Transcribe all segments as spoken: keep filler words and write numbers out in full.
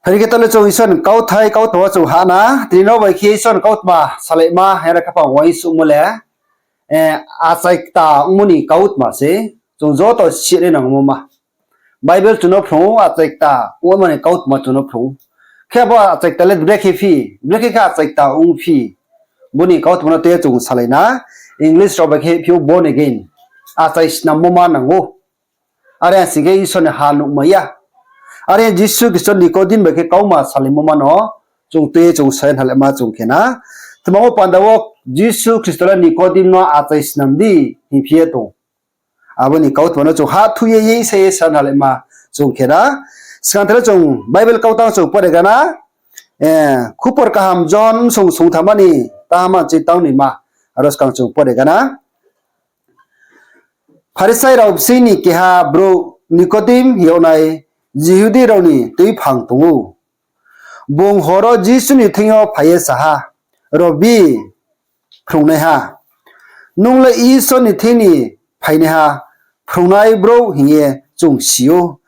Phai khe taoh le chung Isor ni kauthai kautma wo chung hah na, tini no bai khe Isor ni kautma salaima hing ye khaphang uaingsouhmo le, achai kta ongmo ni kautma se, chung joto sinai nangmo ma. Bible chung no phrung ou, achai kta ongmo ni kautma chung no phrung ou. Khe abo achai kta le brekhe phi, brekhe khe achai kta ongphi, bo ni kautma no tui ye chung salai na. English rao bai khe phi ou born again, achai snammo ma nang ou. Are sing khe Isor ni ha nuhmai ya. Are Jisu Khristo Nikodim bai khe kautma salaimo ma no chung tui ye chung sai nalaima chung khe na. Tma wo panda wo Jisu Khristo le Nikodim no achai snam di hingphi ye tong. Abo ni kautma no chung hathu ye yeisa ye sa nalaima chung khe na. Skang the le chung Bible kautang chung pore gana. Khupor kaham Johon bsong sungthama ni tahama chi tang ni ma. Aro skang chung pore gana. Pharisai rao bsing ni keha brouh Nikodim hing yagnai Jihudi rao ni tuiphang tong ou. Bung hor wo Jisu ni thing yo phai ye sa ha, Rabbi, phrungnaiha, nung le Isor ni thing ni phainaiha, phrungnai brouh hing ye chung si ou.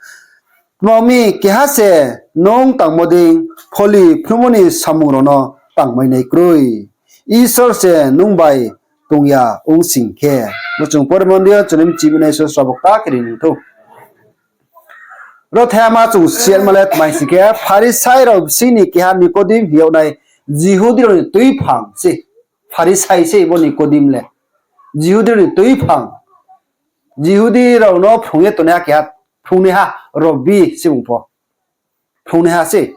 Tma ong mi, keha se nung tangmo dei pholi phrungmo ni samung rao no tangmainai kroi. Isor se nung bai tong ya ong sing khe. Bo chung pore mondi yo chung ni mchi binai so srabo kta khe ri ni thou. Ro thama chung siatma le tma sing khe, Pharisai rao bsing ni keha Nikodim hing yagnai Jihudi rao ni tuiphang se. Pharisai se bo Nikodim le. Jihudi rao ni tuiphang. Jihudi rao no phrung ye tongnaiha keha, phrungnaiha, Rabbi se bung pho. Phrungnaiha se.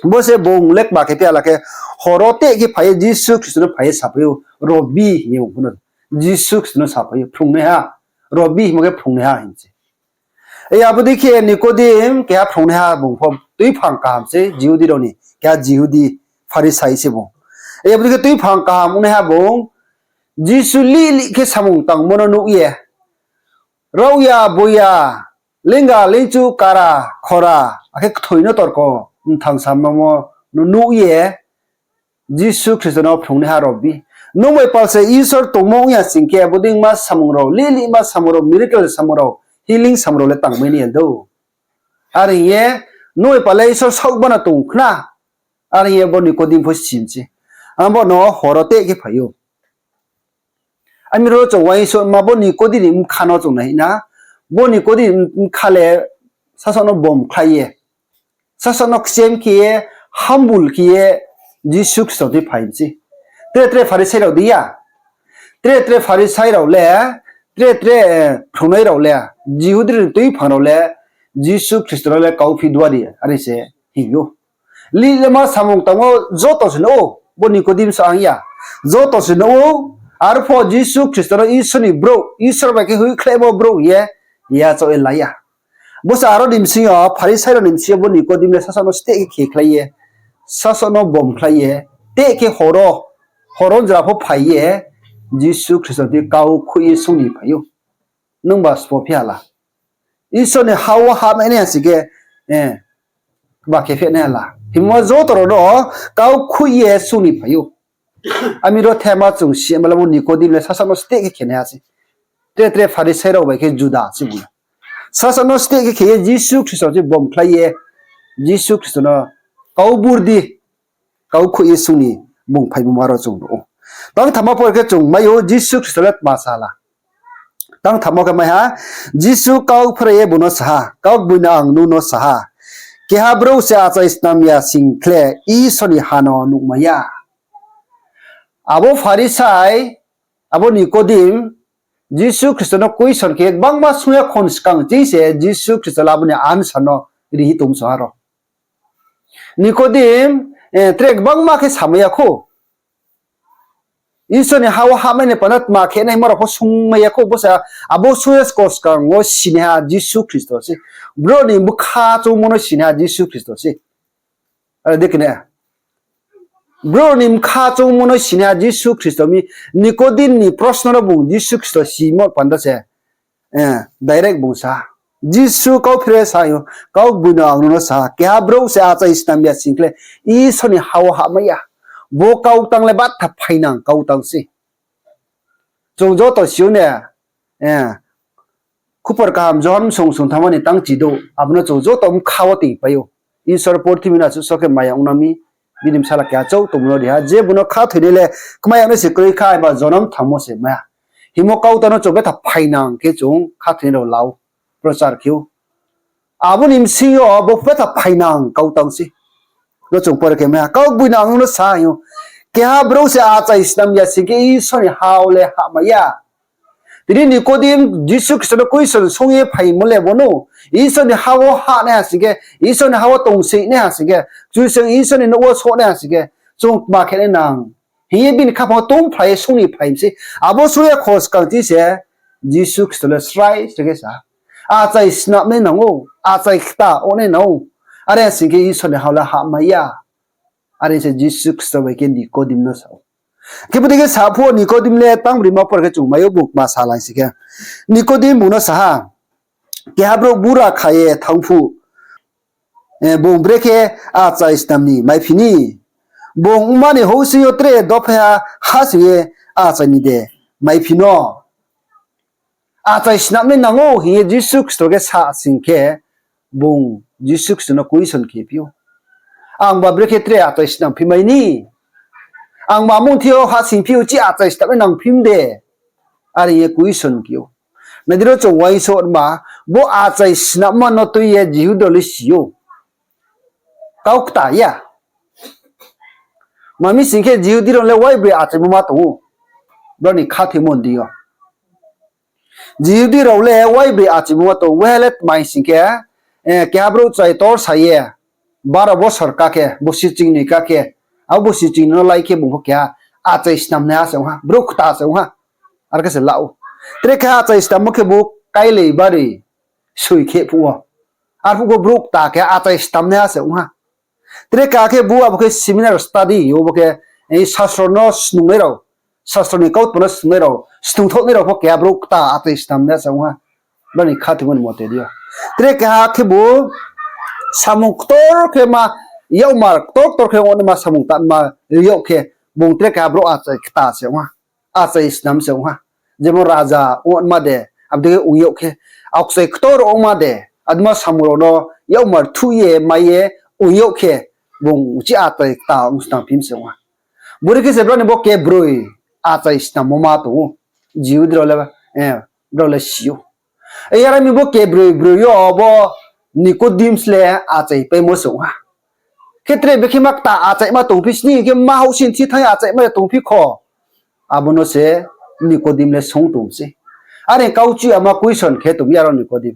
Bo se bung le kma khe phi ya la khe, hor wo teh khe phai ye Jisu Khristo no phai ye saphai ou, Rabbi hing ye bung pho no. Jisu Khristo no saphai ou, phrungnaiha. Rabbi hingmo khe phrungnaiha hing se. Abo dei khe Nikodim keha phrungnaiha bung pho tuiphang kaham se, Jihudi rao ni keha Jihudi, Pharisai se bung. Abo dei khe tuiphang kaham ongnaiha bung Jisu lih lih khe samung tangmo no nuh ye, rao ya, bo ya, lenga, lengchu, kara, khora, akhe kthoi no torko mthang samamo no nuh ye, Jisu Khristo no phrungnaiha Rabbi. Nung bai pal se Isor tongmo ong ya sing khe, bodei ma samung rao, lih lih ma samung rao, miracle samung rao, healing samung rao le tangmai ni ya dou. Are hing ye, nung bai pal le Isor saoh bana tong khna. Are hing ye bo Nikodim pho si mi se. Abo no hor wo teh khe phai ou. Ami ro chung uaingsouhma bo Nikodim ni bkha no chung nai na. Bo Nikodim ni bkha le sasaoh no bomkhlai ye, sasaoh no kchem khe ye, humble khe ye, Jisu Khristo thing phai mi se. Tre tre Pharisai rao dei ya. Tre tre Pharisai rao le, tre tre phrungnai rao le, Jihudi rao ni tuiphang rao le, Jisu Khristo no le kauphi duari, are se hing ou. Lih lih ma samung tangmo joto se nuh ou, bo Nikodim sa ang ya. Joto se nuh ou, arpho Jisu Khristo no Isor ni brouh, Isor bai khe hoihkhlaimo brouh ye, yachaoh ye la ya. Bo se aro ni bsing yo, Pharisai rao ni bsing yo bo Nikodim le sasaoh no steh khe khekhlai ye, sasaoh no bomkhlai ye, teh khe hor wo, hor wo jora pho phai ye, Jisu Khristo thing kau khuih ye sung ni phai ou. Nungba sbo phi ha la. Isor ni ha wo hahmai nai ha sing khe, ba khe phehnai ha la. Himba joto rao no kau khuih ye sung ni phai ou. Ami ro thema chung si, malamo Nikodim le sasaoh no steh khe khenaiha se. Tre tre Pharisai rao bai khe juda se bung. Sasaoh no steh khe khe ye Jisu Khristo se bomkhlai ye, Jisu Khristo no kau burdi, kau khuih ye sung ni bung phaimo ma ro chung nuh ou. Tang thamo por khe chung mai ou Jisu Khristo le tma sa la. Tang thamo khe mai ha, Jisu kau phre ye bung no sa ha, Kaugboino ang nung no sa ha, keha brouh se achai snam ya sing khle Isor ni ha no nuhmai ya. Abo Pharisai, abo Nikodim, Jisu Khristo no question khe gbangma sung ya khon skang ching se Jisu Khristo le abo ni answer no ri hi tong song ha ro. Nikodim, tre gbangma khe samai ya khou. Isor ni ha wo hahmai ni panda tma khe nai hima rao pho sungmai ya khou, bo se abo sung ya skang wo sinaiha Jisu Khristo se. Brouh ni bkha choungmo no sinaiha Jisu Khristo se. Are dei khe ne, brouh ni bkha choungmo no sinaiha Jisu Khristo mi, Nikodim ni prosno no bung Jisu Khristo simo panda se direct bung sa ha. Jisu kau phre sa ou, Kaugboino ang nung no sa ha, keha brouh se achai snam ya sing khle Isor ni ha wo hahmai ya. Bo kau tang le batha phainang kau tang se. Chung joto si ou ne, Khupor Kaham Johon bsong sungthama ni tang chidouh, abo no chung joto bkha wo tingpai ou. Isor purthimbi no asuh so khe maya ong nang mi, bini bsala keha chouh tongmo no ri ha, je bung no khathoinai le kmai yag nai se kroi kha, eba jonom thangmo se mai ha. Hingmo kautang no chung betha phainang khe chung khathoinai rao la ou, prochar khe ou. Abo ni bsing yo bo betha phainang kautang se. No chung pore khe mai ha, Kaugboino ang nung no sa hing ou, keha brouh se achai snam ya sing khe Isor ni ha wo le hahmai ya. Tini Nikodim Jisu Khristo no question sung ye phaimo le bo no, Isor ni ha wo hahnaiha sing khe, Isor ni ha wo tongsoingnaiha sing khe, Kchusoyang Isor ni nouh wo sohnaiha sing khe, chung kma khe nai nang hing ye bini khaphang wo tongphlai ye sung ni phai mi se. Abo sung ye khoskang chi se Jisu Khristo le srai srai khe sa ha, achai snam nai nang ou, achai kta ong nai nang ou, are sing khe Isor ni ha wo le hahmai ya. Are se Jisu Khristo bai khe Nikodim no sa ou. Khe bodei khe sa phuh wo Nikodim le tang brima por khe chung mai ou, bung kma salai sing khe, Nikodim bung no sa ha, keha brouh bura kha ye thanng phuh, bung brekhe achai snam ni maiphi ni? Bung ongma ni houhsing yo tre dophaiha hahsoing ye achai ni de maiphi no? Achai snam nai nang ou hing ye Jisu Khristo khe sa sing khe, bung Jisu Khristo no question khe phi ou, Angba brekhe tre achai snam phi mai ni? Angba mungthi yo hahsoing phi ou, chi achai snam nai nang phi mi de? Are hing ye question khe ou. Nai di ro chung uaingsouhma, bo achai snamma no tui ye Jihudi rao le si ou, kau kta ya. Tma mi sing khe Jihudi rao le uaibroi achaimo ma tong ou, brao ni khathoimo ni deing yo. Jihudi rao le uaibroi achaimo ma tong ou, uaiha le tma hing sing khe, keha brouh chrai tor sa ye, baro bosor ká khe, bosi chingnoi ká khe, abo bosi chingnoi no lai khe bung pho keha achai snamnaiha se ong ha, brouh kta se ong ha. Are khe se la ou. Tre keha achai snammo khebu kailai bari soi khe phuh wo. Arphuh bo brouh kta khe achai snamnaiha se ong ha. Tre keha khebu abo khe seminar study, abo khe sastro no snungnai rao, sastro ni kautma no snungnai rao, snungthaohnai rao pho keha brouh kta achai snamnaiha se ong ha. Brao ni khathoimo ni mote di yo. Tre keha khebu samung ktor khe ma, yakmar ktor ktor khe ongnaima samung tangma yag khe, bung tre keha brouh achai kta se ong ha, achai snam se ong ha. Jemon raja ongma de, abo dei khe ong yag khe, aokchai ktor ongma de, adma samung rao no yakmar thuh ye mai ye ong yag khe, bung uchih achai kta ong snam phi mi se ong ha. Bore khe se brao ni bo kebroi achai snammo ma tong ou, Jihudi rao le, brao le si ou. Yar mi bo kebroi broi yo bo Nikodim le achaipaimo se ong ha. Khe tre bekhe ma kta achaima tongphi sni hing khe, ma houhsing thi thanng ye achaima le tongphi kho? Abo no se Nikodim le sung tong se. Are kau chu yama question khe tong mi aro Nikodim.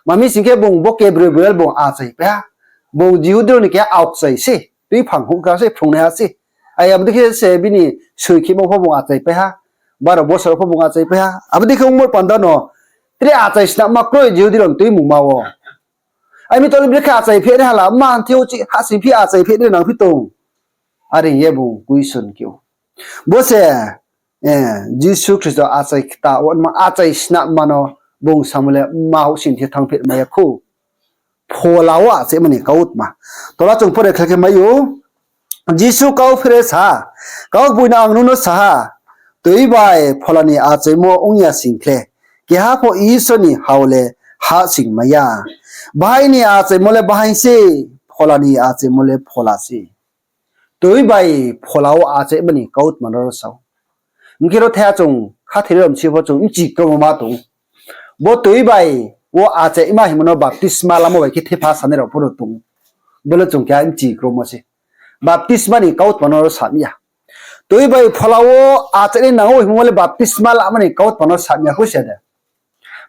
Tma mi sing khe bung bo kebroi broi le bung achaipai ha. Bung Jihudi rao ni keha aokchai se, tuiphang houhgra se, phrungnaiha se. Ai abo dei khe se bini soi khemo pho bung achaipai ha. Baro bosor pho bung achaipai ha. Abo dei khe ongmo panda no tre achai snamma kroi Jihudi rao ni tuimungma wo. Ai mi tole brekhe achai phehnaiha la, mma nthi yo chi hahsoing phi achai phehnai nang phi tong. Are hing ye bung question khe ou. Bo se Jisu Khristo achai kta wo ma achai snamma no bung samo le mma houhsing thi thanngphi mai ya khou. Phola wo achaima ni kautma. Tola chung pore khe khe mai ou. Jisu kau phere sa ha, Kaugboino ang nung no sa ha, tui bai phola ni achaimo ong ya sing khle, keha pho Isor ni ha wo le hahsoing mai ya. Bahai ni achaimo le bahai se, phola ni achaimo le phola se. Tui bai phola wo achaima ni kautma no ro sa ou. Hing khe ro thaiha chung khathoinai rao msi pho chung bchi kromo ma tong ou. Bo tui bai wo achaima hingmo no baptisma lamo bai khe thepha sanai rao pho no tong ou. Bo le chung keha bchi kromo se. Baptisma ni kautma no ro sa mi ya. Tui bai phola wo achainai nang ou hingmo le baptisma lamo ni kautma no sa mi ya khou se de.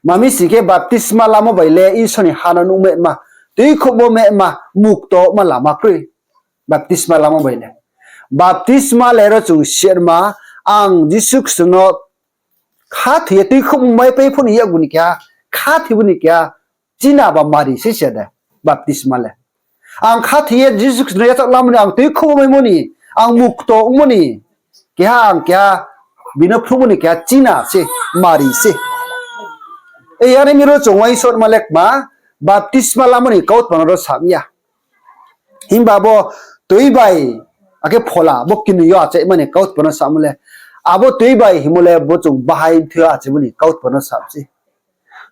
Tma mi sing khe baptisma lamo bai le Isor ni ha no nuhmaima, tuikhouhmo maima, mukto ma lama kroi. Baptisma lamo bai le. Baptisma le ro chung sirma, ang Jisu Khristo no khathoi ye tuikhouhmo maipai pho ni yakgu ni keha, khathoi bo ni keha, china ba mari se se de, baptisma le. Ang khathoi ye Jisu Khristo no yachaoh lamo ni, ang tuikhouhmo maimo ni, ang mukto ongmo ni, keha ang keha, bino phruhmo ni keha china se, mari se. Yar mi ro chung uaingsouhma le kma, baptisma lamo ni kautma no ro sa mi ya. Himba bo tui bai, akhe phola, bo kinoi yo achaima ni kautma no samo le. Abo tui bai hingmo le bo chung bahai mthoi yo achaimo ni kautma no sa mi se.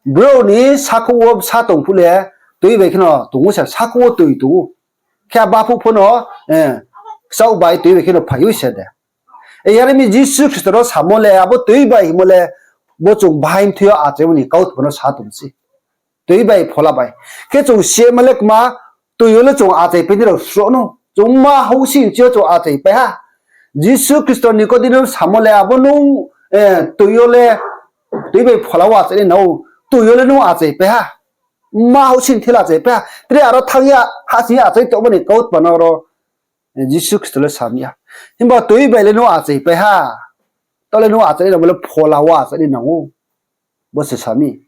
Brouh ni sakhouh wo bsa tong phuh le, tui bai kheno tong ou se, sakhouh wo tui tong ou. Khe abo phuh pho no, eh, kchaoh bai tui bai khe no phai ou se de. Yar mi Jisu Khristo no samo le, abo tui bai hingmo le, bo chung bahai mthoi yo achaimo ni kautma no sa tong se. Tui bai phola bai. Khe chung sima le kma, tui yo le chung achaipai ni rao sroh no. Chung mma houhsingchi yo chung achaipai ha. Jisu Khristo Nikodimo samo le, abo nung, eh, tui yo le, tui bai phola wo achainai nang ou, tui yo le nung achaipai ha. Mma houhsing thila achaipai ha. Tre aro thanng ya, hahsing ya achai tongmo ni kautma no ro, eh, Jisu Khristo le sa mi ya. Himba tui bai le nung achaipai ha. Taoh le nung achainai nang bo le phola wo achainai nang ou. Bo se sa mi.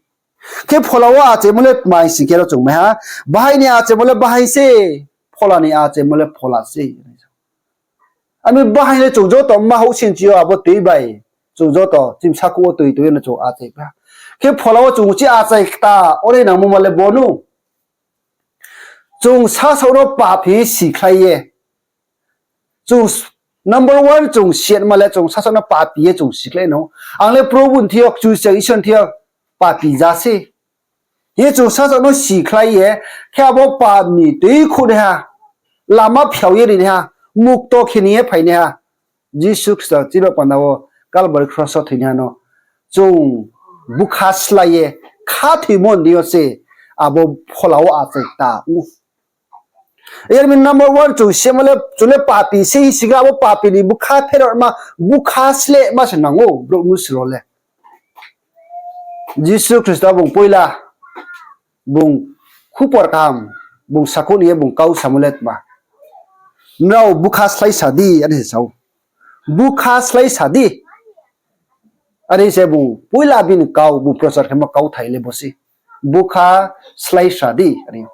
Khe phola wo achaimo le tma hing sing khe ro chung mai ha. Bahai ni achaimo le bahai se, phola ni achaimo le phola se. Ami bahai le chung joto mma houhsingchi yo abo tui bai, chung joto chini sakhouh wo tui tui yo no chung achaipai ha. Khe phola wo chung uchih achai kta, ore nangmo ma le bo no. Chung sasaoh no papi sikhlai ye. Chung, number one, chung siatma le chung sasaoh no papi ye chung sikhlai nang ou. Ang le Probhu ni thing yo, Kchusoyang Isor ni thing yo papi ja se. Ye chung sasaoh no sikhlai ye, khe abo pap ni tuikhouhnaiha, lama phiao ye rinaiha, mukto khe ni ye phainaiha, Jisu Khristo chini panda wo Kalbari kros wo thoinaiha no chung bukha slái ye khathoimo ni deing yo se abo phola wo achai kta ou. Yar mi number one chung sima le, chung le papi se hing si khe abo papi ni bukha pherama, bukha slehma se nang ou brouh mnusu rao le. Jisu Khristo bung poila, bung khupor kaham, bung sakhouh ni ye bung kau samo le tma, nrao bukha slái sa di, are se sa ou. Bukha slái sa di. Are se bung poila bini kau, bung prochar khemo kauthai le bo se. Bukha slái sa di, are.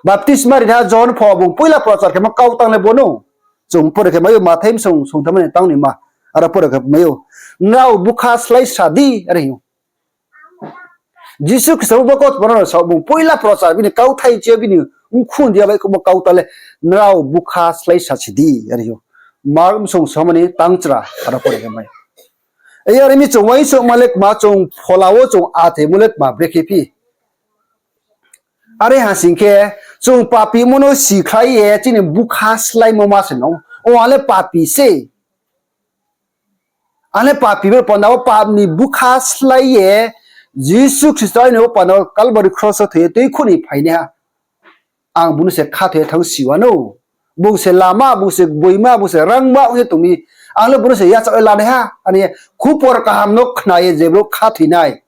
Baptisma rinaiha Johon pho bung poila prochar khemo kau tang le bo no. Chung pore khe mai ou, Mathai bsong songthamma ni tang ni ma. Aro pore khe mai ou. Nrao bukha slái sa di, are hing ou. Jisu Khristo bo kautma no sa ou, bung poila prochar, bini kauthai chi yo bini mkhu ni deing yo baihkhouhmo kau tang le, nrao bukha slái sa si di, are hing ou. Mark bsong songthamma ni tang chra, aro pore khe mai. Yar mi chung uaingsouhma le kma, chung phola wo chung achaimo le tma brekhe phi. Are ha sing khe, chung papimo no sikhlai ye chini bukha sláimo ma se nang ou. O, ang le papi se. Ang le papi, bo panda wo pap ni bukha slái ye, Jisu Khristo aini bo panda wo Kalbari kros wo thoi ye tuikhouh ni phainaiha. Ang bung no se khathoi ye thanng si wanou. Bung se lama, bung se gboima, bung se rangma ong ye tong mi. Ang le bung no se yachaoh ye lanaiha. Ani khupor kaham no khna ye je brouh khathoi nai,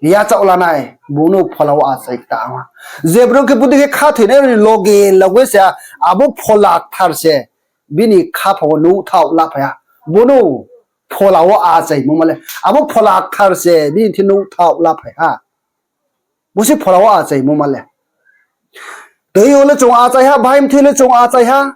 yachaoh lanai, bung no phola wo achai kta ha. Je brouh khe bodei khe khathoinai rao ni loge loge se abo Phola Kthar se bini khaphang wo nouhthaoh laphai ha. Bo no phola wo achaimo ma le, abo Phola Kthar se bini thing nouhthaoh laphai ha. Bo se phola wo achaimo ma le. Tui yo le chung achai ha, bahai mthoi le chung achai ha.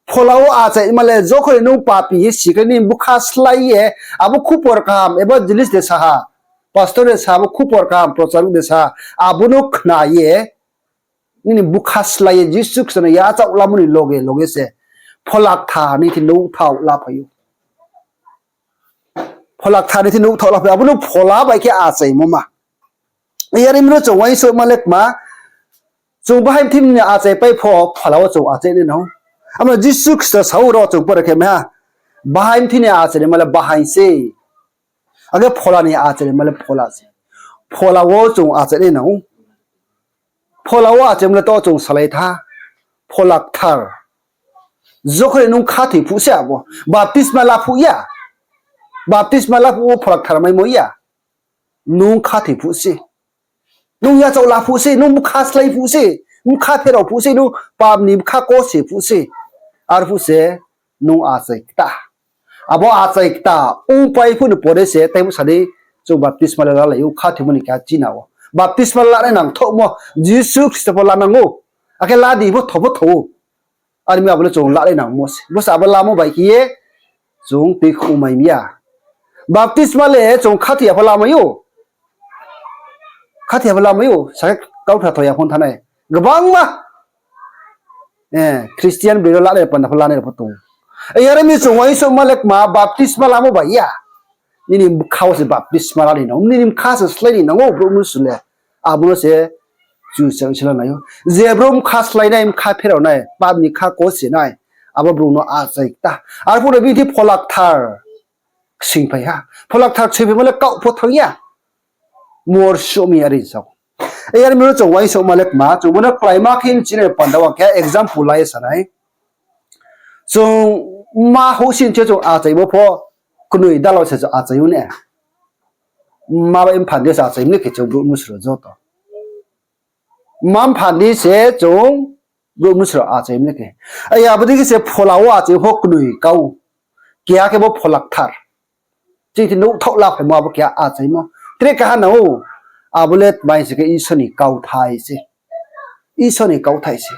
Phola wo achaima le, jokhon ni nung papi ye sikhlai nini bukha slái ye, abo khupor kaham, evangelist de sa ha, pastor de sa ha, abo khupor kaham prochar de sa ha, abo no khna ye, nini bukha slái ye Jisu Khristo no yachaoh lamo ni loge loge se Phola Kthar ni thing nouhthaoh laphai ou. Phola Kthar ni thing nouhthaoh laphai, abo no phola bai khe achaimo ma. Yar mi no chung uaingsouhma le kma, chung bahai mthoi ni achaipai pho, phola wo chung achainai nang ou. Abo no Jisu Khristo sa ou, ro chung pore khe mai ha. Bahai mthoi ni achainaima le bahai se. Akhe phola ni achainaima le phola se. Phola wo chung achainai nang ou. Phola wo achaimo le to chung salai tha. Phola Kthar. Jokhon ni nung khathoi phuh se abo. Baptisma la phuh ya. Baptisma la phuh wo Phola Kthar maimo ya. Nung khathoi phuh se. Nung yachaoh la phuh se, nung bkha slái phuh se, bkha pherao phuh se, nung pap ni bkha kose phuh se. Arphuh se nung achai kta. Abo achai kta ongpai phuh ni pore se, tei bsa di, chung baptisma le lalai ou, khathoimo ni keha china wo. Baptisma lanai nangthouhmo, Jisu Khristo pho lanang ou. Akhe la di, bo tho pho tho ou. Are mi abo le chung lalai nangmo se. Bo se abo lamo bai khe ye chung tuikhouh mai mi ya. Baptisma le chung khathoi ya pho lamai ou. Khathoi ya pho lamai ou. Sakhe kauthai tho ya pho thanai. Gbangma, eh, Christian broi rao lanai panda pho lanai rao pho tong ou. Yar mi chung uaingsouhma le kma baptisma lamo bai ya. Nini bkha wo se baptisma la ni nang ou. Nini bkha se slái ni nang ou, brouh mnusu le. Abo no se Kchusoyang Isor le nai ou. Je brouh bkha slái nai, bkha pherao nai, pap ni kha kose nai, abo brouh no achai kta. Arphuh no bini thing Phola Kthar ksoingphai ha. Phola Kthar ksoingphaimo le kaoh pho thanng ya. Mor souh mi are sa ou. Yar mi ro chung uaingsouhma le kma, chung bo no kláima khe chini panda wo khe example lai ye sa nai. Chung mma houhsing se chung achaimo pho knoi dala se chung achai ou ne. Mma bai mpha ni se achai mi le khe chung brouh mnusu rao joto. Mma mpha ni se chung brouh mnusu rao achai mi le khe. Aya, abo dei khe se Phola wo achai pho knoi kau. Keha khe bo Phola Kthar. Chini thing nouhthaoh laphaimo abo keha achaimo. Tre kaha nang ou, abo le tma hing se khe Isor ni kauthai se. Isor ni kauthai se.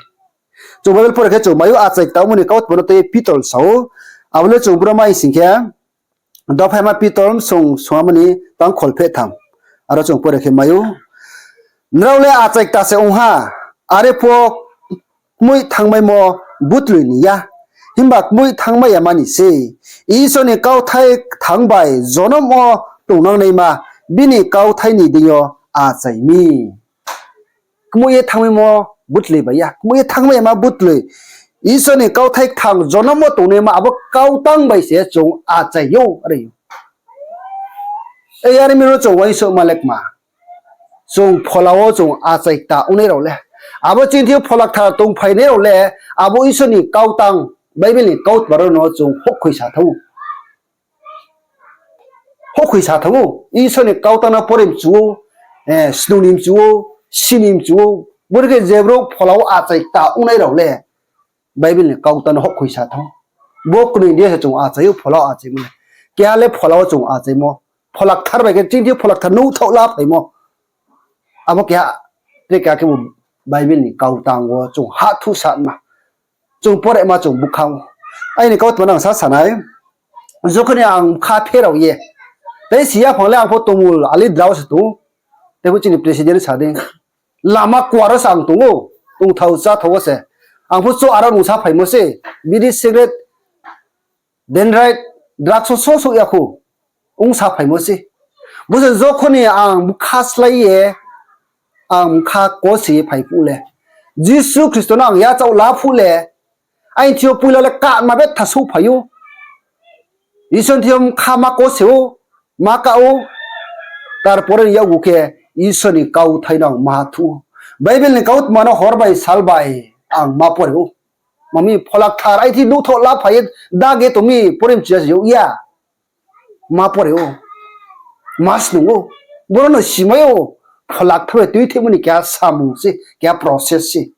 Chung Bible pore khe chung mai ou achai kta ongmo ni kautma no tei Pitor sa ou. Abo le chung bro mai sing khe, dophaima Pitor song songamo ni tang kholpheh tham. Aro chung pore khe mai ou. Nrao le achai kta se ong ha, are pho kmoih thanngmaimo butloi ni ya, himba kmoih thanngmai yama ni sei. Isor ni kauthai kthang bai jonom wo tongnangnaima bini kauthai ni deing yo achai mi. Kmoih ye thanngmaimo butloi bai ya, kmoih ye thanngmai yama butloi. Isor ni kauthai kthang jonom wo tongnaima abo kautang bai se chung achai ou, are ou. Yar mi ro chung uaingsouhma le kma. Chung Phola wo chung achai kta ongnai rao le, abo chini thing yo Phola Kthar tongphainai rao le, abo Isor ni kautang, Bible ni kautma rao no chung houhkhoisa thanng ou. Houhkhoisa thanng ou. Isor ni kautang no pore mchu ou, snung ni mchu ou, si ni mchu ou. Bore khe je brouh Phola wo achai kta ongnai rao le, Bible ni kautang no houhkhoisa thanng ou. Bo knoi ni se chung achai ou, Phola wo achaimo le. Keha le Phola wo chung achaimo. Phola Kthar bai khe chini thing yo Phola Kthar nouhthaoh laphaimo. Abo keha, tre keha khebu Bible ni kautang wo chung hahthu sama. Chung porema chung bkha ou. Aini kautma no ang sa sa nai. Jokhon ni ang bkha pherao ye, tei si yaphang le ang pho tongmul ali drao se tong ou. Tei pho chini president sa dei, lama kuar wo se ang tong ou, tongthao cháthao wo se. Ang pho cho aro nung sa phaimo se, biri, cigarette, dendrite, drugs wo so souh ya khou, ong sa phaimo se. Bo se jokhon ni ang bkha slái ye, ang bkha kose ye phai phuh le, Jisu Khristo no ang yachaoh la phuh le, aini thing yo poila le kama betha souhphai ou. Isor ni thing yo bkha ma kose ou, ma ka ou, tarpore ni yakgu khe Isor ni kauthai no ang ma thu ou. Bible ni kautma no hor bai sal bai ang ma pore ou. Mami Phola Kthar aini thing nouhthaoh laphai ye, dage tong mi pore mchu ya se yag ya. Ma pore ou, ma snung ou, boro no simai ou, Phola Kthar bai tuithimo ni keha samung se, keha process se.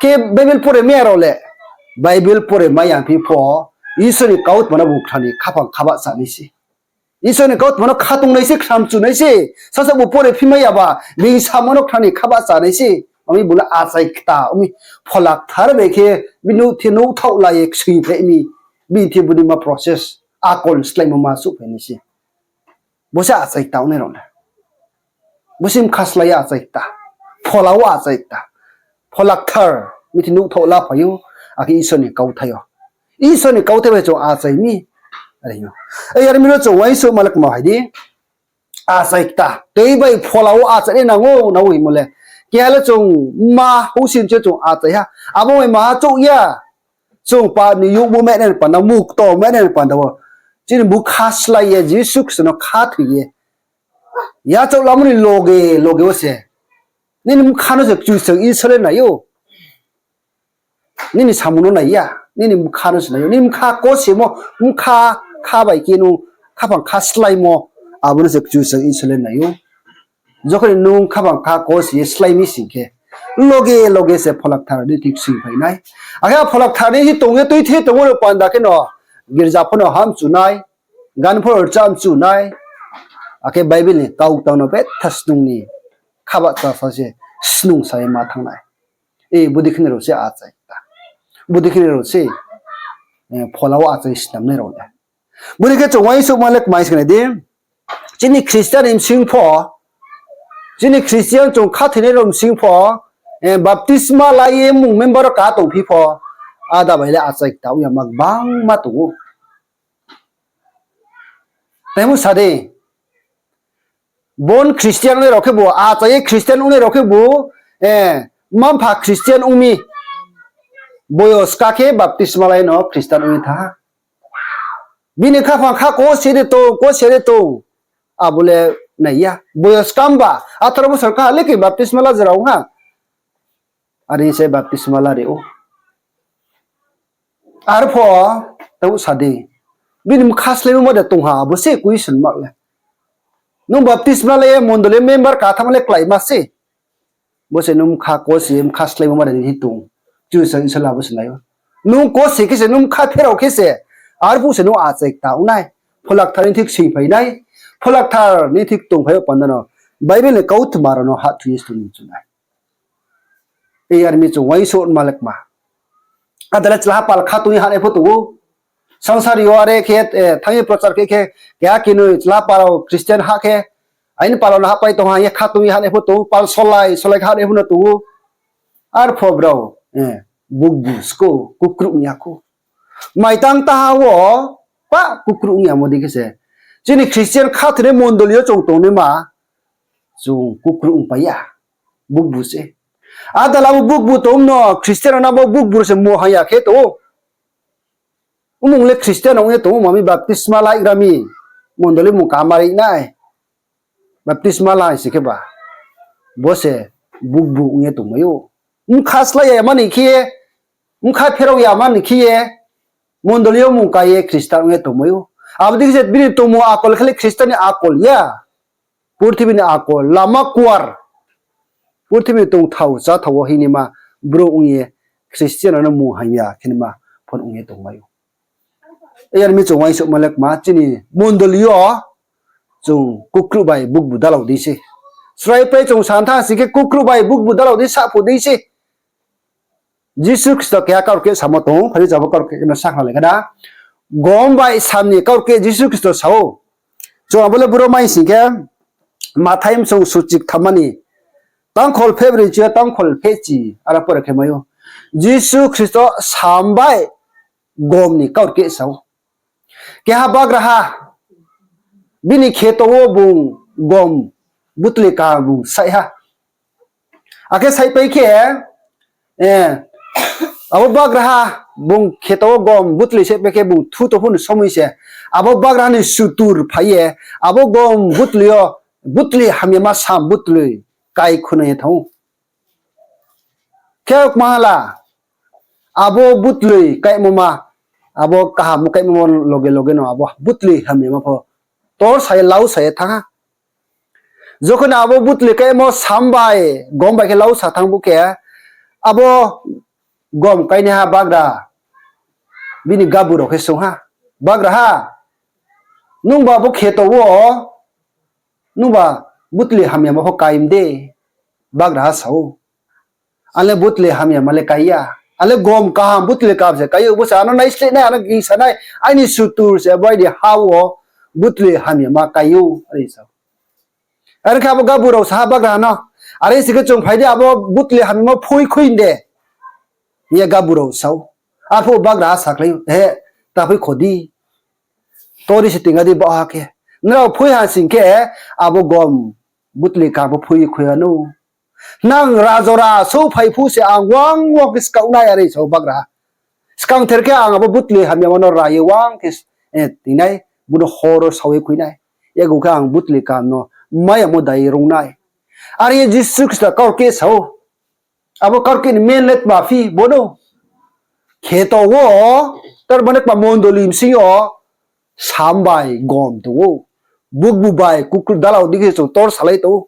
Khe Bible pore mai ya rao le, Bible pore mai ya phi pho, Isor ni kautma no bung khna ni khaphang khabah chá nai se. Isor ni kautma no khatung nai se, khnamchu nai se, sasaoh bu pore phi mai ya ba, bini samo no khna ni khabah chá nai se. Ami bung le achai kta ong mi, Phola Kthar bai khe bini thing nouhthaoh la ye ksoingphai mi, bini thing bodei ma process, akol sláimo ma souhphai nai se. Bo se achai kta ongnai rao le. Bo se bkha slái ye achai kta, Phola wo achai kta. Phola Kthar, bini thing nouhthaoh laphai ou, akhe Isor ni kauthai yo. Isor ni kauthai bai chung achai mi. Are ou. Yar mi no chung uaingsouhma le kma hai di. Achai kta. Tui bai Phola wo achainai nang ou, nang ou hingmo le. Keha le chung mma houhsing se chung achai ha. Abo bai maha chouh ya. Chung pap ni youhbu mahnai ni panda, mukto mahnai ni panda wo, chini bkha slái ye Jisu Khristo no khathoi ye, yachaoh lamo ni loge loge wo se, nini bkha no se Kchusoyang Isor le nai ou. Nini samung no nai ya, nini bkha no se nai ou. Nini bkha kosemo, bkha kha bai khe nung khaphang kha sláimo, abo no se Kchusoyang Isor le nai ou. Jokhon ni nung khaphang kha kose ye slái mi sing khe, loge loge se Phola Kthar ni thing ksoingphai nai. Akhe a Phola Kthar ni thing tong ye tuithe tongmo ni panda kheno, girza pho no hamchu nai, gan pho no rcham chu nai, akhe Bible ni kautang no betha snung ni khabah chá sa se, snung sa ye ma thanng nai. E, bodei khe ni rao se achai kta. Bodei khe ni rao se, e, Phola wo achai snamnai rao le. Bodei khe chung uaingsouhma le kmai se nai di. Chini Christian ni bsing pho, chini Christian chung khathoinai rao bsing pho, e, baptisma la ye mmung member wo ka tongphi pho, ada bai le achai kta ong ya ma gbangma tong ou. Taimu sa di, Born Christian ongnai rao khebu, achai ye Christian ongnai rao khebu, mma-mpha Christian ong mi, boyos ka khe baptisma lai no Christian ong ye thanng ha. Bini khaphang kha kose de tong, kose de tong, abo le nai ya. Boyos kam ba, আঠারো বছর kaha le khe baptisma la jora ong ha. Are se baptisma la ri ou. Arpho, tau sa di. Bini bkha sláimo ma de tong ha, abo se question mark le. Nung baptisma lai ye mondoli member katham le kláima se. Bo se nung bkha kose, bkha sláimo ma de nini tong. Kchusoyang Isor le abo se nai ou. Nung kose khe se, nung bkha pherao khe se. Arphuh se nung achai kta ong nai. Pholakthar ni thik singphai nai. Pholakthar ni thik tongphai ou panda no. Bible ni kautma rao no hahthu ye se tong ni chu nai. Ei, are mi chung uaingsouhma lekma. Ada le chlaha pal khatong ye hahnai pho tong ou. Sangsari yo are khe, thanng ye prochar khe khe, keha kinoi chlaha pal rao Christian hah khe, aini pal rao no hahpai tong ha hing ye khatong ye hahnai pho tong ou, pal solai, solai khe hahnai pho no tong ou. Arpho brao, bukbu sko, kukruh ong ya khou. Maitang taha wo, pa kukruh ong yamo dei khe se. Chini Christian khathoinai mondoli yo chung tongnaima, chung kukruh ongpai ya. Bukbu se. Ada le abo bukbu tong no, Christian rao no abo bukbu rao se mung hamya khe tong ou. Omung le Christian ong ye tong ou, mami baptisma laigra mi. Mondoli mung kamari nai. Baptisma lai se khe ba. Bo se bukbu ong ye tongmai ou. Bkha slái ya mani khe ye, bkha pherao ya mani khe ye, mondoli yo mung kai ye Christian ong ye tongmai ou. Abo dei khe se bini tongmung akol khe le Christian ni akol ya. Purthimbi ni akol, lama kuar. Purthimbi ni tongthao, cháthao wo hingnaima brouh ong ye, Christian rao no mung hamya khenaima pho ong ye tongmai ou. Yar mi chung uaingsouhma lekma, chini mondoli yo chung kukruh bai bukbu dalao dei se. Sraipai chung san thanng sing khe kukruh bai bukbu dalao dei saphuh dei se. Jisu Khristo keha kaurkeh samo tong ou, phai di jabo kaurkeh no sakhnalai kha da. Gom bai sam ni kaurkeh Jisu Khristo sa ou. Chung abo le boro mai sing khe, Mathai bsung suchik thammani, tangkhol phehbroi chi yo tangkhol phehchi, aro pore khe mai ou. Jisu Khristo sam bai gom ni kaurkeh sa ou. Keha bagraha, bini kheto wo bung gom butli kaham bung saih ha. Akhe saihpai khe, abo bagraha bung kheto wo gom butli saihpai khe bung thu tongphuh ni somoi se, abo bagraha ni sutur phai ye, abo gom butli yo, butli hamyama sam butli kai khunoi ye thanng ou. Khe kma hala, abo butli kaimo ma, abo kaham kaimo ma loge loge no abo butli hamyama pho tor sa ye lau sa ye thanng ha. Jokhon abo butli kaimo sam bai gom bai khe lau sa thanng bu khe, abo gom kainaiha bagra bini gabur rao khe swunng ha, Bagraha, nungba bo kheto wo, nungba butli hamyama pho kai mde? Bagraha sa ou, Ang le butli hamyama le kai ya. Ang le gom kaham butli kaham se kai ou. Bo se ano naisleh nai, ano gingsa nai. Aini sutur se abo aini ha wo butli hamyama kai ou, are sa ou. Are khe abo gabur rao sa ha bagraha no, Are si khe chung phai di, abo butli hamyama phui khui de, hing ye gabur rao sa ou. Arphuh bagraha sakhlai ou, He, ta phui kho di. Tori se tinga di baohha khe. Nrao phui ha sing khe, abo gom butli kaham pho phui khui ha nou. Nang rajora souhphai phuh se ang wang wang khe skaoh nai, are sa ou bagraha. Skangther khe ang abo butli hamyama no ra ye wang khe, tinai, bo no hor wo sao ye khui nai. Yagu khe ang butli kaham no mayamo dai rung nai. Are ye Jisu Khristo kaurkeh sa ou. Abo kaurkeh ni main le tma phi bo no? Kheto wo, tar mane kma mondoli bsing yo, sam bai gom tong ou. Bukbu bai kukru dalao dei khe chung tor salai tong ou.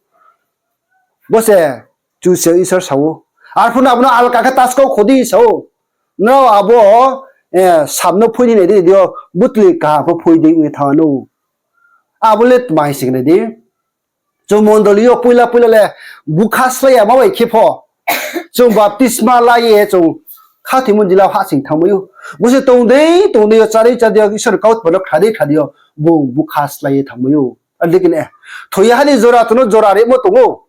Bo se Kchusoyang Isor sa ou. Arphuh no abo no alka khe taskau kho di sa ou. Nrao abo, sam no phui ni nai di, di yo butli kaham pho phui dei ong ye thanng nou. Abo le tma hing sing nai di. Chung mondoli yo poila poila le bukha slái yama bai khe pho, chung baptisma la ye chung khathoimo jila hahsoing thanngmai ou. Bo se tong dei tong dei yo, chá dei chá dei yo, Isor ni kautma no khna dei khna dei yo, bung bukha slái ye thanngmai ou. Adi khe ne, thoi ya ha ni jora chung no jora rimo tong ou.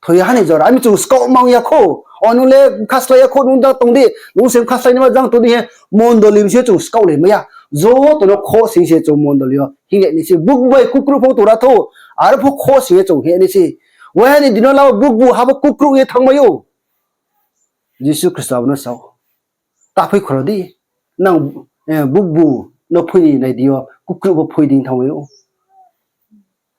Thoi ya ha ni jora, ami chung skaoh mang ya khou. O nung le bukha slái ya khou, nung jang tong di, nung se bukha slái naima jang tong di he, mondoli bsing yo chung skaoh le mai ya. Joto no khoh sing se chung mondoli yo hinglai ni se, bukbu bai kukru pho tongra thou. Aro pho khosing ye chung heh nai se. Waiha ni dino lama bukbu ha bo kukruh ye thanngmai ou. Jisu Khristo abo no sa ou, Ta phoi khoro di, nang, bukbu no phoi ni nai di yo, kukruh pho phoi di thanngmai ou.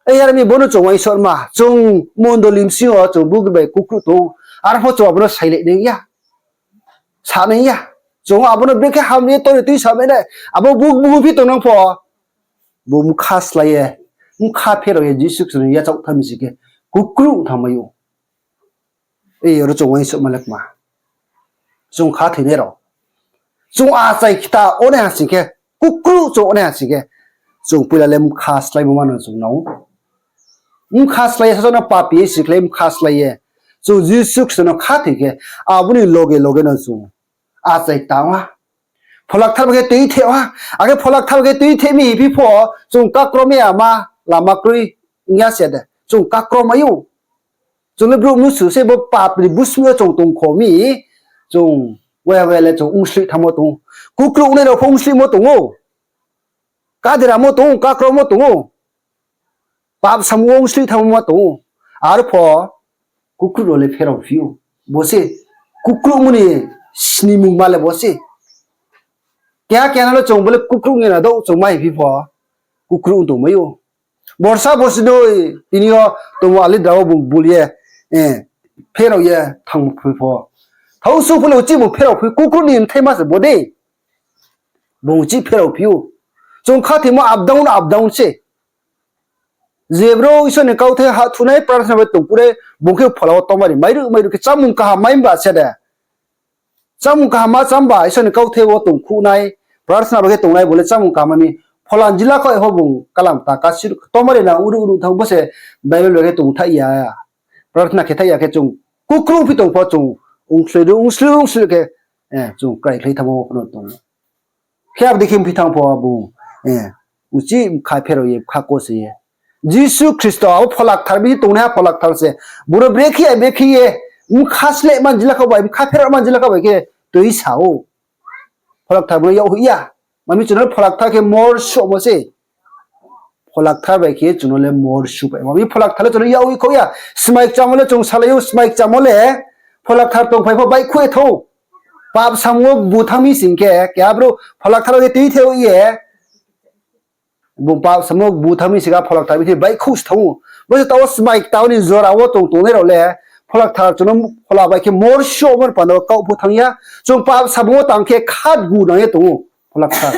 Ei, are mi bo no chung uaingsouhma, chung mondoli bsing yo chung bukbu bai kukruh tong ou, aro pho chung abo no sailai nai ya, sa nai ya. Chung abo no brekhe ham ye tori tuisamai nai, abo bukbu phi tongnang pho, bung bkha slái ye, bkha pherao ye Jisu Khristo ni yachaoh thanng mi sing khe, kukruh thanngmai ou. Ei, aro chung uaingsouhma le kma, chung khathoinai rao, chung achai kta ongnai ha sing khe, kukruh chung ongnai ha sing khe, chung poila le bkha sláimo ma no chung nang ou. Bkha slái ye, sasaoh no papi ye sikhlai bkha slái ye, chung Jisu Khristo no khathoi khe, abo ni loge loge no chung achai kta ong ha. Pholakthar bai khe tuitheh ha, akhe Pholakthar bai khe tuitheh mi hing phi pho, chung kakrom yama lama kroi ong ya se de, chung kakrom mai ou. Chung le brouh mnusu se, bo pap ni busmi yo chung tongkho mi, chung waya waya le chung ongsloih thanngmo tong ou. Kukruh ongnai rao pho ongsloihmo tong ou, kaderamo tong ou, kakromo tong ou, pap samung wo ongsloih thanngmo ma tong ou. Arpho kukruh rao le pherao phi ou. Bo se kukruhmo ni snimungma le bo se. Keha keha no le chung bo le kukruh ong ye na douh chung mai phi pho, kukruh ong tongmai ou. Borsa borsi noi tini yo tongmo alidra wo bung bul ye, pherao ye thanngphi pho, thaosu phuh le uchih bung pherao phi, kukruh ni bthai ma se bo de. Bung uchih pherao phi ou. Chung khathoimo up down, up down se. Je brouh Isor ni kauthai ha thunai, prarthana bai tongkuh nai, bung khe phola wo tomari mairuh mairuh khe chámung kaham mai mba se de. Chámung kaham ma chá mba, Isor ni kauthai wo tongkuh nai, prarthana bai khe tongnai bo le chámung kaham ma mi. Phola ni jila khaoh pho bung kalam ta kasiruh tomari na uruh uruh thanng, bo se Bible bai khe tongthaih ya, prarthana khe thaih ya khe chung kukruh phi tong pho chung ongsloih ru, ongsloih ru, ongsloih khe, chung kraikhlai thanngmo pho no tong ou. Khe abo dei khe phi thanng pho bung uchih bkha pherao ye, bkha kose ye, Jisu Khristo abo Pholakthar bini tongnaiha Pholakthar se, bung no brekhe ya brekhe ye, bkha slehma ni jila khaoh bai, bkha pherao ma ni jila khaoh bai khe tuisa ou. Pholakthar bung no yak hoih ya. Ma mi chung no Pholakthar khe mor suhmo se. Pholakthar bai khe chung no le mor suhpai. Ma mi Pholakthar le chung no yak hoih khaoh ya. Smai kchamo le chung salai ou, smai kchamo le Pholakthar tongphai pho baihkhouh ye thanng ou. Pap samung wo bu thanng mi sing khe, keha brouh Pholakthar bai khe tuitheh ye, bung pap samung wo bu thanng mi sing khe Pholakthar bini baihkhouh se thanng ou. Bo se taoh wo smai kta ni jora wo tong tongnai rao le, Pholakthar chung no phola bai khe mor suhmo ni panda wo kaoh pho thanng ya. Chung pap samung wo tang khe khatgu nang ye tong ou. Pholakthar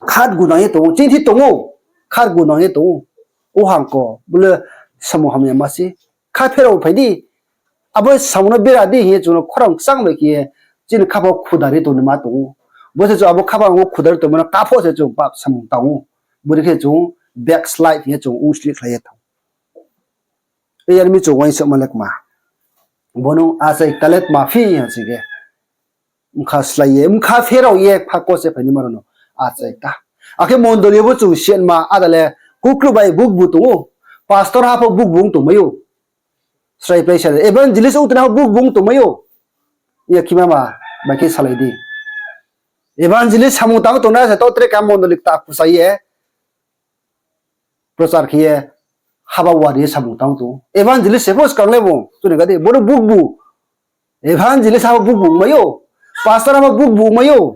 khatgu nang ye tong ou, chini thi tong ou, khatgu nang ye tong ou. O hangko bo le samung hamya ma se. Kha pherao phai di, abo samung no bera di hing ye chung no khorang kchang bai khe ye, chini khaphang wo khuda ri tongnaima tong ou. Bo se chung abo khaphang wo khuda ri tongma no kapho se chung pap samung tang ou. Bo dei khe chung backslide hing ye chung ongsloih khlai ye thanng ou. Yar mi chung uaingsouhma le kma, bo no achai kta le tma phi ha sing khe, bkha slái ye, bkha pherao ye, bkha kose phainaima rao no achai kta. Akhe mondoli yo bo chung siatma ada le kukruh bai bukbu tong ou, pastor ha pho bukbu ong tongmai ou. Srai prai sa le evangelist ong tongnai ha bukbu ong tongmai ou. Iya khimama bai khe salai di. Evangelist samung tang tongnai se taoh tre keha mondoli kta khusa ye prochar khe ye haba wari ye samung tang tong ou. Evangelist se pho skang le bung, chuni ga di, bo no bukbu. Evangelist ha pho bukbu ongmai ou. Pastor ha pho bukbu ongmai ou.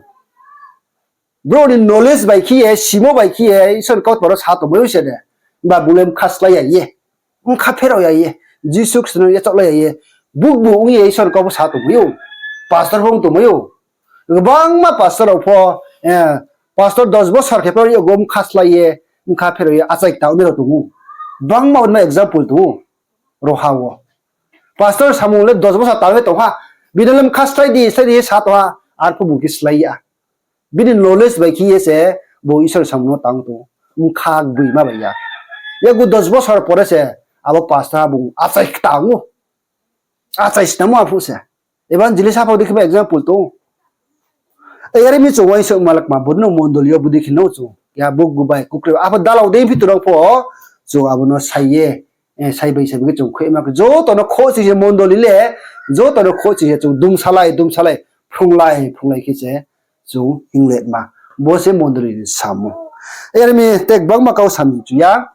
Brouh ni knowledge bai khe ye, simo bai khe ye, Isor ni kautma no sa tongmai ou se de. Himba bung le bkha slái ya ye, bkha pherao ya ye, Jisu Khristo no yachaohlai ya ye, bukbu ong ye Isor ni kau pho sa tongmai ou. Pastor pho ong tongmai ou. Gbangma pastor rao pho, pastor dos bosor khe pho ri yogo bkha slái ye, bkha pherao ye achai kta ongnai rao tong ou. Gbangma onma example tong ou. Roha wo pastor samung le dos bosor tang ye tong ha, bini le bkha slái di, slái di ye sa tong ha, arphuh bung khe slái ya. Bini knowledge bai khe ye se bo Isor samung no tang tong ou, bkha gboima bai ya. Yakgu dos bosor pore se abo pastor bung achai kta ong ou. Achai snamo arphuh se. Evangelist ha pho dei khe ba example tong ou. Yar mi chung uaingsouhma le kma, bo no mondoli yo bo dei khe no chung ya bukbu bai kukruh, apho dalao dei phi tongnang pho, chung abo no sai ye, sai bai sai bai khe chung khoihma khe joto no khohchi se mondoli le, joto no khohchi se chung dumsalai dumsalai, phrunglai phrunglai khe se chung hingletma. Bo se mondoli ni samung. Yar mi te gbangma kau samung chu ya.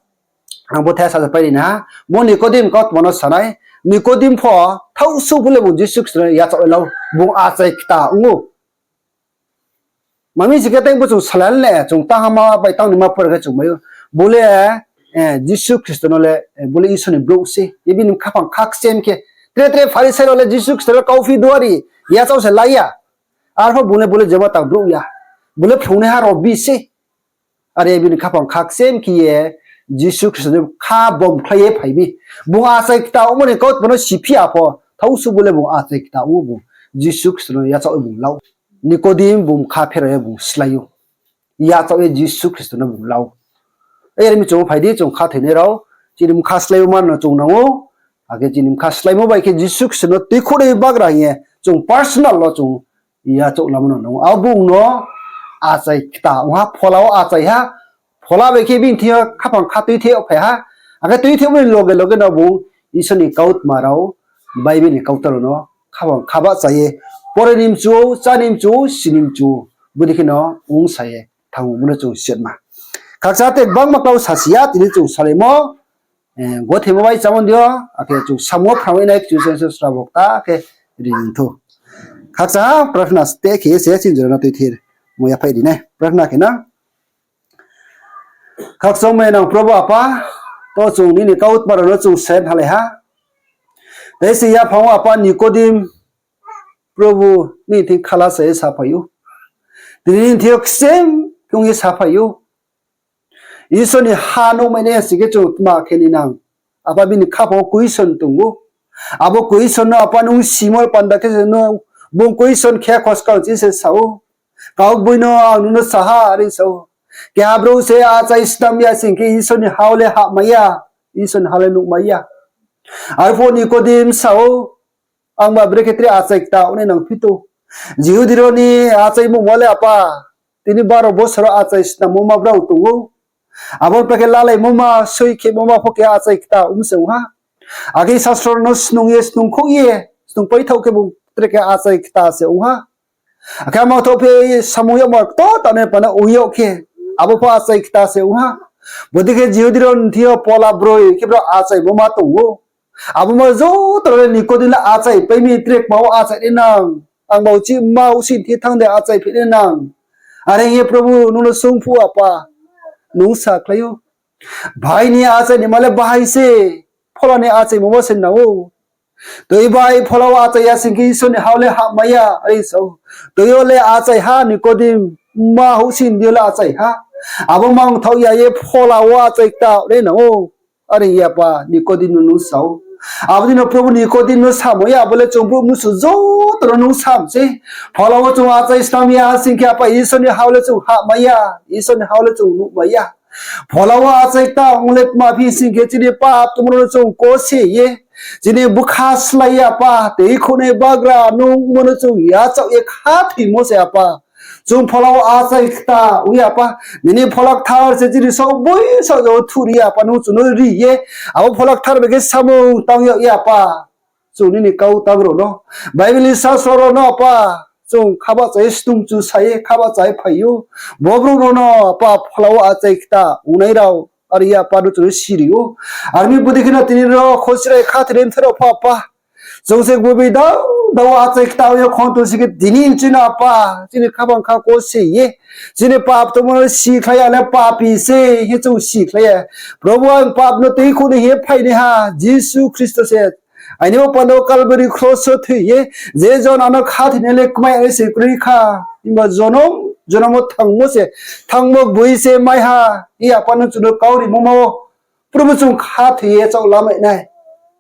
Ang bo the sa pai ri na ha. Bo Nicodim kautma no sa nai. Nicodim pho thaohsuh bo le bung Jisu Khristo no yachaoh ye la ou. Bung achai kta ong ou. Mami si khe tei bo chung salai le, chung tang hama bai tang ni ma pore khe chung mai ou. Bo le, eh, Jisu Khristo no le, eh, bo le Isor ni brouh se. Ye bini khaphang kha kchem khe. Tre tre Pharisai rao le Jisu Khristo le kauphi duari yachaoh se la ya. Arphuh bung le, bo le jema tang brouh ya. Bo le phrungnaiha rao bi se. Are bini khaphang kha kchem khe ye Jisu Khristo ni kha bomkhlai ye phai mi. Bung achai kta ongmo ni kautma no si phi ya pho, thaohsuh bo le bung achai kta ong ou bung. Jisu Khristo no yachaoh ye bung la ou. Nicodim bung kha pherao ye bung slái ou. Yachaoh ye Jisu Khristo no bung la ou. Are mi chung phai di, chung khathoinai rao, chini bkha slái ou ma no chung nang ou. Akhe chini bkha sláimo bai khe Jisu Khristo no tuikhouhnai bagra hing ye chung personal wo chung yachaoh lamo no nang ou. Abo bung no achai kta ong ha, phola wo achai ha, phola bai khe bini thing yo khaphang kha tuithe phai ha. Akhe tuithe ni loge loge no bung Isor ni kautma rao, Bible ni kautma rao no khaphang kha bahcha ye pore ni mchu ou, chá ni mchu ou, si ni mchu ou. Bodei khe no ongsa ye thanng ou, bo no chung sitma. Khakchang te gbangma kau sasi ya, tini chung salaimo, eh, gothe mo bai chámo di yo, akhe chung samung wo phrang ye nai Kchusoyang se srabo kta khe ri ni thou. Khakchang ha prarthana ste khe ye se chini jora no tuithir mo yaphai ri nai. Prarthana khe na. Khakchang mai nang Probhu Apa, to chung nini kautma rao no chung sen halai ha. Tei se yaphang wo Apa Nicodim, Probhu, nini thing khala sa ye saphai ou. Tini nini thing yo kchem khe ong ye saphai ou. Isor ni ha nuhmai nai ya sing khe chung tma khe ni nang? Apa bini khaphang wo question tong ou. Abo question no Apa nung simo panda khe se no, bung question khe khoskang chi se sa ou. Kaugboino ang nung no sa ha, are sa ou. Keha brouh se achai snam ya sing khe Isor ni ha wo le hahmai ya, Isor ni ha le nuhmai ya. Arphuh Nicodim sa ou, ang ba brekhe tre achai kta ong nai nang phi tou. Jihudi rao ni achaimo mo le Apa, tini baro bosor wo achai snammo ma brao tong ou. Abo ni pa khe lalaimo ma, soi khemo ma pho khe achai kta ong se ong ha. Akhe sasro no snung ye, snungkhouh ye, snungpaithaoh khe bung tre khe achai kta se ong ha. Akhe mangthaoh phi samung yagmo kto tanai panda ong yag khe, abo pho achai kta se ong ha. Bodei khe Jihudi rao ni thing yo pola broi khe brao achaimo ma tong ou. Abo ma joto rao le Nicodim le achaipai mi, tre kma wo achai nai nang. Ang ba uchih ma uchih thing thanng de achaiphai nai nang. Are hing ye Probhu nung no sung phuh Apa, nung sakhlai ou. Bahai ni achai ni ma le bahai se, phola ni achaimo ma se nang ou. Tui bai phola wo achai ya sing khe Isor ni ha wo le hahmai ya, are sa ou. Tui yo le achai ha Nicodim, ma uchih ni yo le achai ha. Abo mangthaoh ya ye phola wo achai kta ong nai nang ou. Are ye Apa Nicodim no nung sa ou. Abo dei no Probhu Nicodim no samo ya, abo le chung brouh mnusu joto no nung sam se. Phola wo chung achai snam ya sing khe Apa Isor ni ha wo le chung hahmai ya, Isor ni ha wo le chung nuhmai ya. Phola wo achai kta ong le tma phi sing khe chini pap tongmo no chung kose ye, chini bkha slái ye Apa, tuikhouhnai bagra nung mo no chung yachaoh ye khathoimo se Apa. Chung phola wo achai kta ong ye Apa, nini phola kthar se chini saoh boi saoh jao thuri ye Apa, nung chung no ri ye, abo phola kthar bai khe samung tang yag ye Apa. Chung nini kau tang rao no, Bible ni sasro rao no Apa, chung kha bahcha ye snungchu sa ye, kha bahcha ye phai ou. Bo brouh rao no Apa, phola wo achai kta ongnai rao, are ye Apa no chung no siri ou. Are mi bodei khe no tini rao khosrai khathoinai mthe rao pho Apa, chung se gboibi dao dao achai kta ong ye khong tong sing khe tini chini Apa, chini khaphang kha kose ye, chini pap tongmo no sikhlai ya le papi se hing ye chung sikhlai ye. Probhu, ang pap no tuikhouh ni hing ye phainaiha Jisu Khristo se. Aini bo panda wo Kalbari kros wo thoi ye, je jon ano khathoinai le kmai nai se kroi kha. Himba jonom jonom wo thangmo se, thangmo gboi se maiha, hing ye Apa no chung no kau rimo ma wo. Probhu, chung khathoi ye chaoh lamai nai.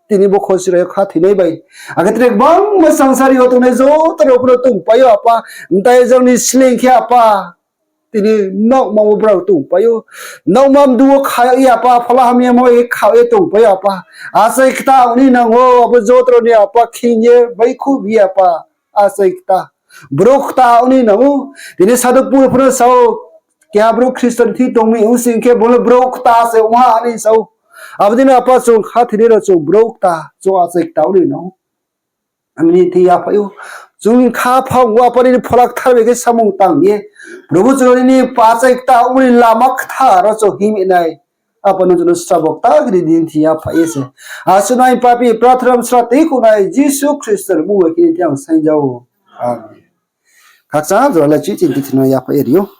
Tini bo khosrai yo khathoinai bai. Akhe tre gbangma sangsari yo tongnai joto rao pho no tongpai ou Apa. Mtai jang ni sleing khe Apa, tini nokma wo brao tongpai ou. Nokma mdu wo kha yag ye Apa, phola hamyamo ye kha ye tongpai ou Apa. Achai kta ong ni nang ou, abo joto rao ni Apa khing ye baikhu bi Apa. Achai kta. Brouh kta ong ni nang ou. Tini Sadhupur pho no sa ou, keha brouh Khristo ni thing tong mi ong sing khe bo le brouh kta se ong ha, are sa ou. Abo dei no Apa, chung khathoinai rao chung brouh kta, chung achai kta ong ni nang ou. Ami ni thing yaphai ou. Chung khaphang wo Apa nini phola kthar bai khe samung tang ye, Probhu, chung nini achai kta ongmo ni lama kthar wo chung himai nai. Apa no chung no srabo kta khe di, nini thing yaphaih ye se. Asuh nai papi prathram sra tei khonai Jisu Khristo ni mmung bai khe nini thing ang saing ja ou. Amen. Khakchang jora le chini thing no yaphaih ye ri ou.